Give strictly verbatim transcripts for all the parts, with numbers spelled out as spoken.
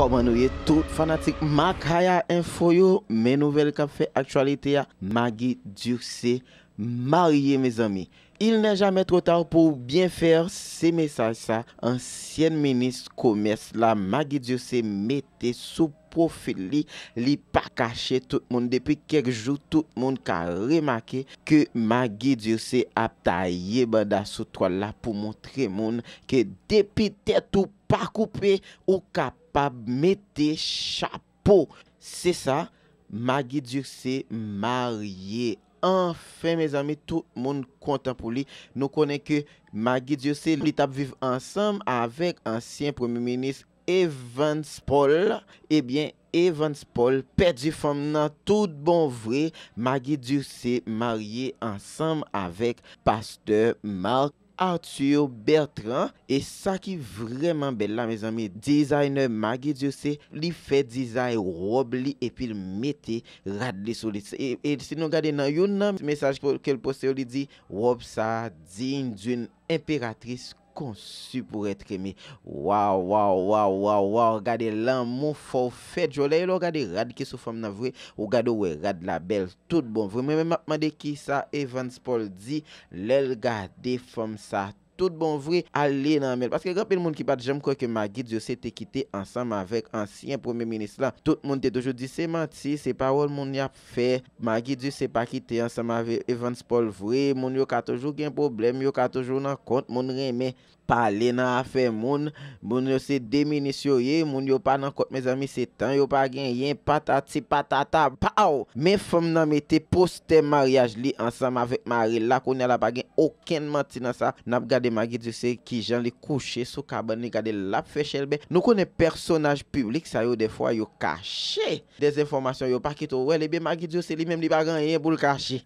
Kòman nou ye tout fanatik Makaya Info yo? Men nouvèl k ap fè aktyalite a, Maggie Durcé marye, mezanmi. Il n'est jamais trop tard pour bien faire, se mesaj sa ansyèn minis komès la, Maggie Durcé, mete sou pwofil li. Li pa kache tout moun. Depi kèk jou, tout moun ka remake ke Maggie Durcé ap taye banda sou twal la pou montre moun ke depi tèt ou pa koupe, ou kapab mete chapo. Se sa, Maggie Durcé marye. Anfen, mezanmi, tout moun kontan pou li. Nou konnen ke Maggie Durcé, li t ap viv ansanm avèk ansyen premye minis Evans Paul. Ebyen, Evans Paul pèdi fanm nan tout bon vre. Maggie Durcé marye ansanm avèk pastè Marc Arthur Bertrand. E sa ki vrèman bèl la, mezanmi, dizayner Maggie Durcé, li fè dizay wòb li epi l mete rad li sou li. E, e si nou gade nan youn nan mesaj po-, ke l poste yo, li di, wòb sa digne d'une impératrice conçue pour être aimée. Waw, waw, waw, waw, waw, gade lanmou fò w fè djòlè. E lè w gade rad ki sou fanm nan vre, ou gade w wè rad la bèl tout bon vre. Mwen menm m ap mande kisa Evans Paul di lè l gade fanm sa tout bon vre ale nan men l. Paske gen anpil moun ki pa t janm kwè ke Maggie Durcé te kite ansanm avèk ansyen premye minis la. Tout moun te toujou di se manti, se pawòl moun y ap fè. Maggie Durcé pa kite ansanm avèk Evans Paul vre. Moun yo ka toujou gen pwoblèm, yo ka toujou nan kont, moun renmen pale nan afè moun. Moun yo se de minis yo ye, moun yo pa nan kont, mezanmi, se tan yo pa genyen, patati patata, pow! Men fanm nan mete postè maryaj li ansanm avèk mari l la. Kounye a la, pa gen okenn manti nan sa. N ap gade Maggie Durcé kijan li kouche sou kabann li, gade l ap fè chèlbè. Nou konnen pèsonaj piblik sa yo, dèfwa, yo kache dèzenfòmasyon, yo pa kite w wè l. Ebyen, Maggie Durcé li menm, li pa gen anyen pou l kache.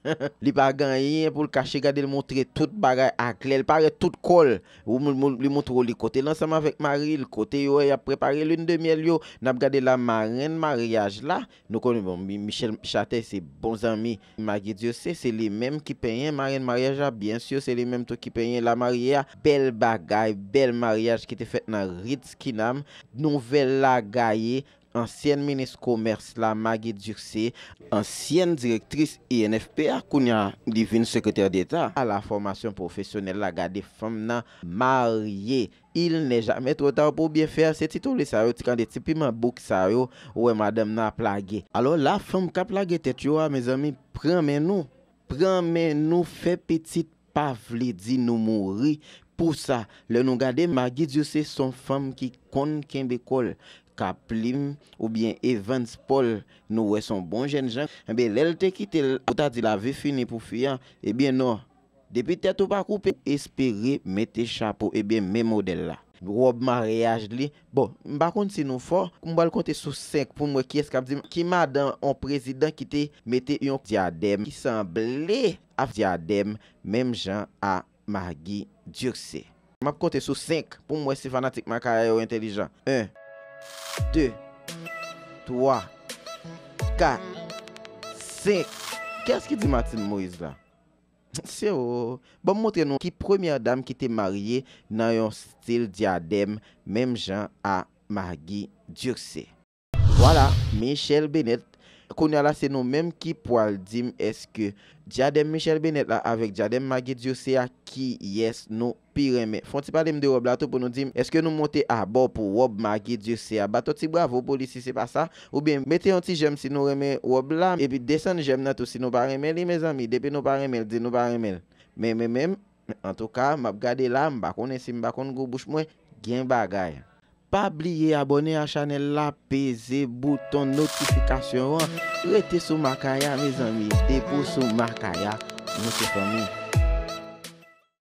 Li pa gen anyen pou l kache, gade l montre tout bagay aklè, l parèt tout kò l. Ou moun, moun, li montre w li kote l ansanm avèk mari l, kote yo y ap prepare lune de miel yo. N ap gade la, marenn maryaj la. Nou konnen, bon, Mi-, Michel Chatè se bon zanmi Maggie Durcé, se li menm ki penyen marenn maryaj la, byen si, se li menm tou ki penyen lamarye a. Bèl bagay, bèl maryaj ki te fèt nan Ritz Kinam. Nouvèl la gaye, ansyèn minis komès la, Maggie Durcé, ansyèn direktris I N F P a, kounye a li vin sekretè deta a la fòmasyon pwofesyonèl la, gade fanm nan marye. Il n'est jamais trop tard pour bien faire. Se ti toule sa yo, ti kande, ti piman bouk sa yo, ou wè madanm nan ap lage. Alò, la fanm k ap lage tèt yo a, mezanmi, pran men nou. Pran men nou, fè pitit pa vle di nou mouri. Pou sa, lè nou gade Maggie Durcé, se yon fanm ki konn kenbe kò l. Kaplim oubyen Evans Paul, nou wè se yon bon jènjan. Enben, lè l te kite l, ou ta di lavi fini pou fi a. Ebyen non. Depi tèt ou pa koupe, espere mete chapo, ebyen men modèl la. Wòb maryaj li. Bon, m pa konn si nou fò, m pral konte sou senk pou m wè kiyès k ap di m ki madan yon prezidan ki te mete yon dyadèm ki sanble ak dyadèm menm jan a Maggie Durcé. M ap konte sou senk pou m wè si fanatik Makaya yo entèlijan. En, de, twa, kat, senk. Kiyès ki di Martine Moïse la? Se ou. Ban m montre nou ki premyè dam ki te marye nan yon stil dyadèm, menm jan a Maggie Durcé. Vwala, Michelle Bennett. Kounye a la, se nou menm ki pwal di m èske dyadèm Michelle Bennett la avèk dyadèm Maggie Durcé a, kiyès nou pi renmen. Fè yon ti pale m de wòb la tou pou nou di m, èske nou monte abò pou wòb Maggie Durcé a? Bat yon ti bravo pou li si se pa sa. Oubyen mete yon ti jèm si nou renmen wòb la, epi desann jèm nan tou si nou pa renmen li, mezanmi. Depi nou pa renmen l, di nou pa renmen l. Men, men, men, antouka, m ap gade la, m pa konnen si m pa konn gwo bouch mwen, gen bagay. Pa bliye abòne a chanèl la, peze bouton notifikasyon an. Rete sou Makaya, mezanmi. Depi w sou Makaya, nou se fanmi.